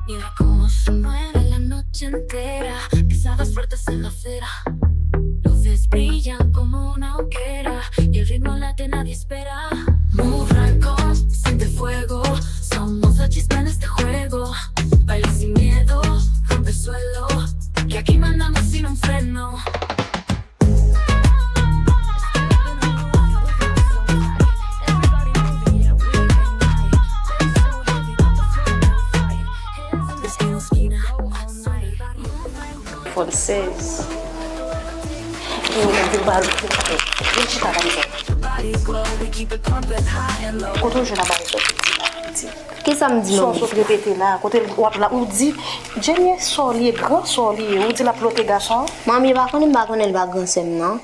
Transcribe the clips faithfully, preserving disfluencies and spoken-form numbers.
Mira cómo se mueve la noche entera, pisadas fuertes en la acera. Luces brillan como una hoguera, y el ritmo late, nadie espera. Move Records, siente fuego, somos la chispa en este juego. Baila sin miedo, rompe el suelo, que aquí mandamos sin un freno. Fòn sèz. E ou menm ki pa vin chita tann zòt. Kote w jwenn aparèy sòt pitit la, pitit? Kisa m di manmi? Sa w sot repete la, kote w ap la, ou di, Jenny e sè w li ye, gran sè w li ye, ou di l ap lote gason an? Manmi, ou pa konnen m pa konnen l pa gran sè m nan.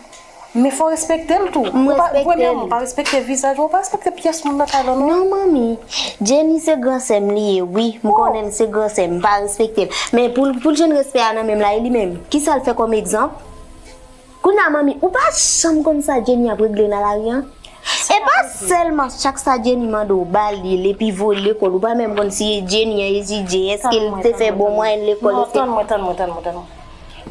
Men fò w respekte l tou. M respekte l. Ou pa, premyèman, ou pa respekte vizaj ou, ou pa respekte pyès moun nan kay la non. Non, manmi. Jenny se gran sè m li ye, wi. M konnen l se gran sè m, m pa respekte l. Men pou l, pou l jwenn respè a nan men m la, e li menm. Kisa l fè kòm egzanp? Kounye a, manmi, ou pa janm konn sa Jenny ap regle nan lari an? E pa sèlman chak sa Jenny mande w ba li l, epi voye l lekòl, ou pa menm konn si Jenny an etidye, èske l te fè bon mwayèn lekòl, èske... Non, tann mwen, tann mwen, tann mwen, tann mwen.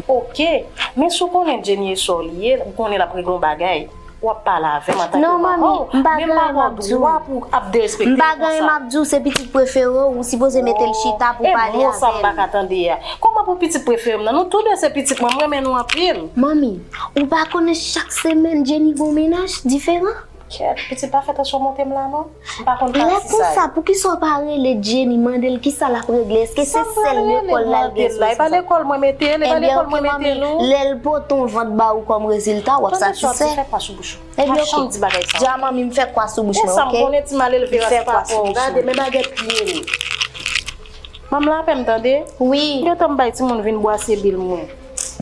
Oke, men si w konnen Jenny e sè w li ye, ou konnen l ap regle yon bagay, w ap pale avè m antanke manman w, men m pa ba w dwa pou w ap derespekte m konsa. Non, manmi, m pa gen anyen m ap di w, se pitit prefere w, ou sipoze mete l chita pou w pale avè l. E mo sa m pa ka tande a. Kòman pou pitit prefere m nan? Nou tou de se pitit mwen, m renmen nou anpil. Manmi, ou pa konnen chak semèn Jenny gon mennaj diferan? Kèt, pitit pa fè tansyon monte m la non. M pa konn pati sa yo. Lè konsa, poukisa w pa rele Jenny, mande l kisa l ap regle? Èske se sèl lekòl la l gen sou sa? E pa lekòl mwen mete l, e pa lekòl mwen mete nou. Ebyen, oke, manmi, lè l pote yon vant ba ou kòm rezilta, w ap satisfè. Tande sa w di, fè kwa sou bouch ou. Ebyen, oke. Di a manmi m fè kwa sou bouch mwen, oke? E sa m konnen ti malelve ras pa pa w. Gade, men bagèt pye l. Manm la apèn tande? Wi. Gentan m bay timoun vin bwase bil mwen.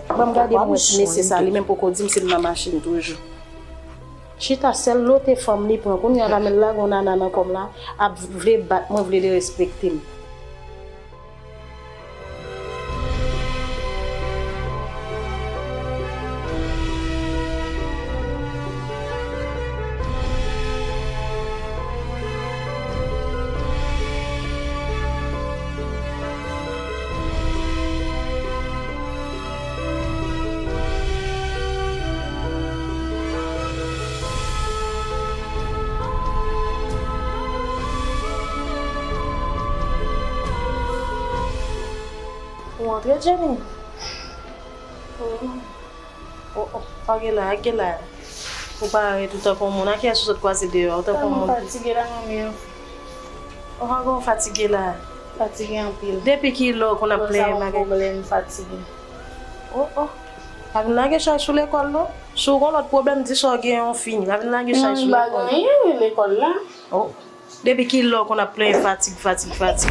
Ban m gade m wè si mesye sa, li menm poko di m si l nan machin toujou. Chita, sèl lote fanm li pran. Kounye a la, men l lage yon nana nan kò m la, ap vle bat mwen, vle derespekte m. Ou antre, Jenny? Oh, oh, pa gen la, gen la. Ou parèt ou tankou yon moun. A kiyès ou sot kwaze deyò a? Ou tankou yon moun. Tèlman fatige la, manmi an. Ou pa gen fatige la. Fatige anpil. Depi kilè w konn ap plenyen bagay? Bon, sa yon pwoblèm, fatige. Oh, oh. Pa vin lage chay sou lekòl, non. Si w gen lòt pwoblèm, di sa w gen, yon fini. Pa vin lage chay sou lekòl. Non, m pa gen anyen, lekòl la. Oh. Depi kilè w konn ap plenyen fatig, fatig, fatig?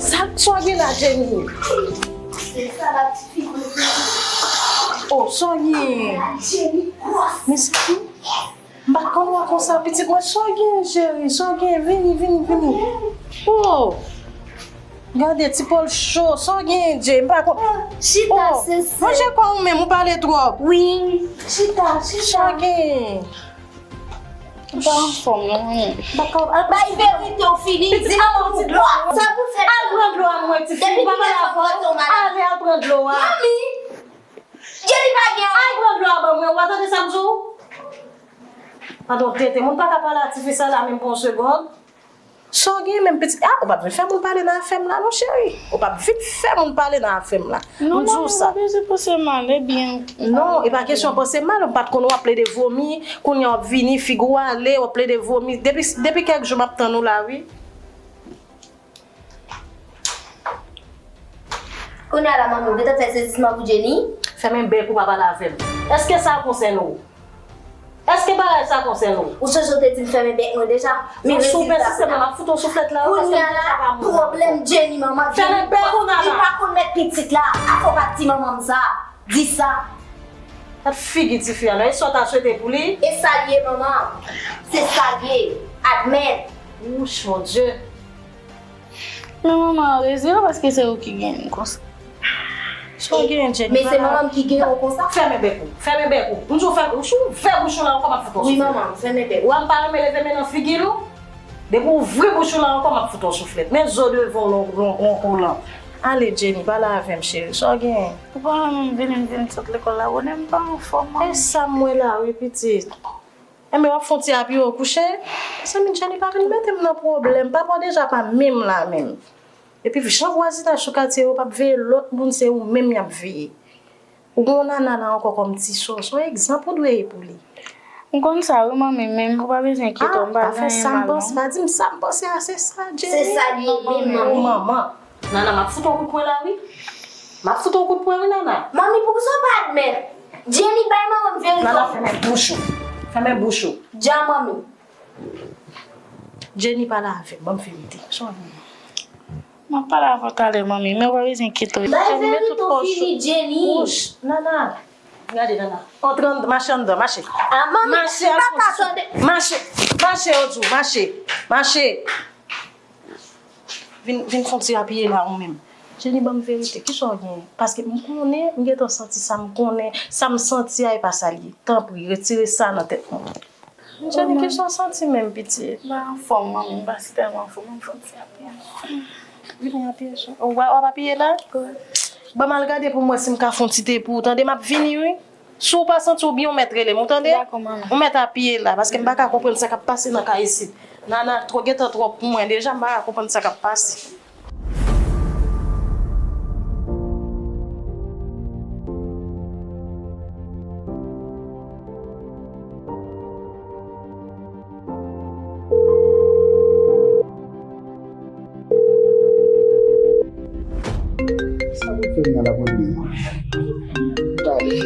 Sa, sa w gen la, Jenny? Se sa la, ti fi mwen. Oh, sa w gen? Jenny gwòs. Men se ki? M pa t konn wè konsa, pitit mwen. Sa w gen, cheri? Sa w gen? Vini, vini, vini. Oh! Gade, ti pòl cho, sa w gen, Jay? M pa konn. Chita, oh, sensè. Manje kò ou menm, ou pale twòp. Wi, chita, chita. Sa w gen? Ou pa anfòm, non. M pa ka. Bay verite w fini. Di manman w dlo a. Sa pou fè? Al pran dlo a mwen, ti fi. Depi kilè sa w pote w malad? Ale, al pran dlo a. Manmi! Jenny pa gen anyen. Al pran dlo a ban mwen, ou pa tande sa m di w? Padon, tete, moun pa ka pale a ti fi sa la menm pou yon segonn. Sa w gen menm pitit? Ah, ou p ap vin fè moun pale nan afè m la non, cheri. Ou p ap vin fè moun pale nan afè m la. M di w sa. Non, manmi, ou pa bezwen panse mal, ebyen. Non, e pa kesyon panse mal, m pa t konn w ap plede vomi, kounye a w ap vini, figi w ale, w ap plede vomi. Depi, depi kèk jou m ap tann ou la, wi. Kounye a la, manmi, ou gentan fè sezisman pou Jenny? Fèmen bèk ou, pa pale avè m. Èske sa konsène w? Èske bagay sa konsène w? Ou sonje w te di m fèmen bèk mwen deja? Men rezilta. Si w pèsiste, manman ap fout yon souflèt la, paske m pa ka moun. Kounye a la, pwoblèm Jenny, manman. Fèmen bèk ou, Nana. Li pa konn mèt pitit la. Afè w pa t di manman m sa. Di sa. Gad figi tifi a non, e sa w ta swete pou li? E sa l ye, manman. Se sa l ye. Admèt. Wouch, Bondye. Men manman an rezon, paske se ou ki gen l konsa. Sa w genyen, Jenny? Men se manman m ki gen w konsa. Fèmen bèk ou. Fèmen bèk ou. M di w fèmen, si w ouvè bouch ou la ankò, m ap fout w yon souflèt. Wi, manman, fèmen bèk ou. Ou wè m pa renmen leve men nan figi nou? Depi w ouvri bouch ou la ankò, m ap fout w yon souflèt. Men zo devan w, yon, yon, yon kolan. Ale, Jenny, pale avè m, cheri. Sa w genyen? Ou pa wè m vini, m vin sot lekòl la bonè, m pa anfòm, manmi. E sa m wè la, wi, pitit. Enben, w ap fè yon ti apiye w kouche? Mezanmi, Jenny, pa vin mete m nan pwoblèm. Papa w deja pa menm la menm. Epi, jan vwazinaj sou katye yo p ap veye lòt moun, se ou menm y ap veye. Ou gen yon Nana la ankò kòm ti sè w, se yon egzanp ou dwe ye pou li. M konn sa wi, manmi, men ou pa bezwen enkyete w, m pa fè sa m panse, pa di m sa m panse a, se sa, Jenny. Se sa li ye, wi, manmi. Ou manman. Nana, m ap fout w yon kout pwen la, wi. M ap fout w yon kout pwen, wi, Nana. Manmi, poukisa w pa admèt? Jenny bay manman m verite. Nana, fèmen bouch ou. Fèmen bouch ou. Dja, manmi. Jenny, pale avè m, ban m verite. Sa w di? M ap pale avè w talè, manmi, men ou pa bezwen enkyete w. Bay verite w fini, Jenny. Wouch, Nana. Gade, Nana. Antre anndan, mache anndan, mache. A, manmi, mache, m pa ka tande. Mache, mache, yo di w, mache, mache. Vin, vin fè yon ti apiye la, ou menm. Jenny, ban m verite, kisa w genyen? Paske m konnen, m gentan santi sa, m konnen, sa m santi a, e pa sa l ye. Tanpri, retire sa nan tèt mwen. Jenny, kisa w santi menm, pitit? M pa anfòm, manmi, m pa si tèlman anfòm, m santi apiye. Vini apiye sou. W ap, w ap apiye la? Wi. Ban m al gade pou m wè si m ka fè yon ti te pou ou, tande, m ap vini, wi. Si w pa santi w byen, ou mèt rele m, ou tande? Dakò, manmi. Ou mèt apiye la, paske m pa ka konprann sa k ap pase nan kay isit. Nana twò, gentan twòp pou mwen deja, m pa ka konprann sa k ap pase. Sa pou fè m nan la pou li. Talè.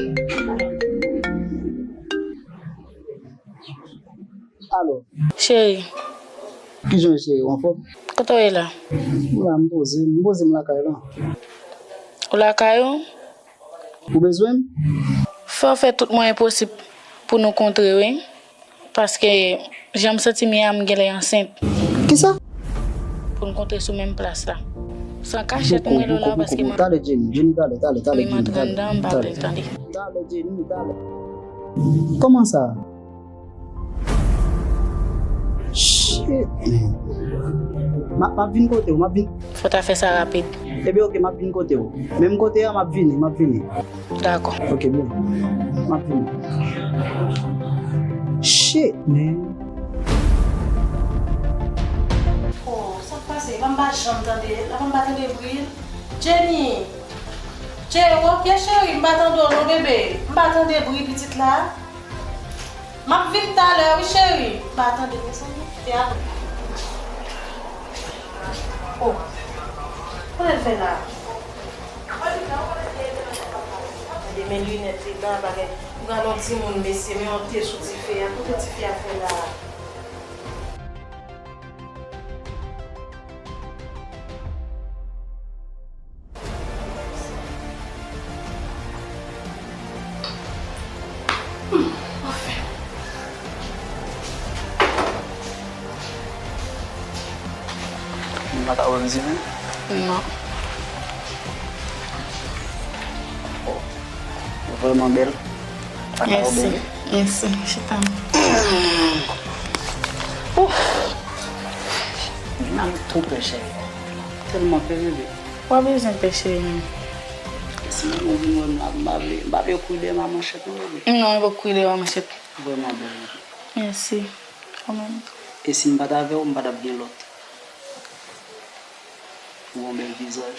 Alo. Cheri. Kijan w ye, cheri? Ou anfòm? Kote w ye la? M la, m poze, m poze m lakay la. Ou lakay ou? Ou bezwen m? Fò w fè tout mwayen posib pou nou kontre, wi. Paske jan m santi m ye a, m genlè ansent. Kisa? Pou n kontre sou menm plas la. San kachèt, m rele w la paske m... Talè, Jenny, Jenny, talè, talè, talè, Jenny, talè. Wi, m antre anndan, m pa vle l tande. Talè, Jenny, talè. Kòman sa? Shit, man. M ap, m ap vin kote w, m ap vin. Fò w ta fè sa rapid. Ebyen, oke, m ap vin kote w. Menm kote a, m ap vini, m ap vini. Dakò. Oke, byen. M ap vini. Shit, man. Oh, sa k pase? Epa m pa janm tande, epa m pa tande bri l. Jenny! Che, oke, cheri, m pa tande w non, bebe. M pa tande bri pitit la. M ap vin talè, wi, cheri. M pa tande, mezanmi. Te apre. Oh. Kote l fè la? Gade, men linèt li nan bagay. Ou gade yon timoun, mesye, men yon te sou tifi a. Kote tifi a fè la? Hmm, anfen. Ou pa ka wè m di men? Non. Oh, ou vrèman bèl. Pa ka wè m bèl. Mèsi, mèsi, chita. Ouf. Mwen menm tou pè, cheri. Tèlman pè, bebe. Ou pa bezwen pè, cheri, non. E si manman w vin wè m la, m pa vle, m pa vle yo kouri dèyè m a manchèt, non, bebe. Non, yo poko kouri dèyè w a manchèt. Vrèman bèl. Mèsi. Ou menm tou. E si m pa t avè w, m pa t ap gen lòt. Ou gen yon bèl vizaj.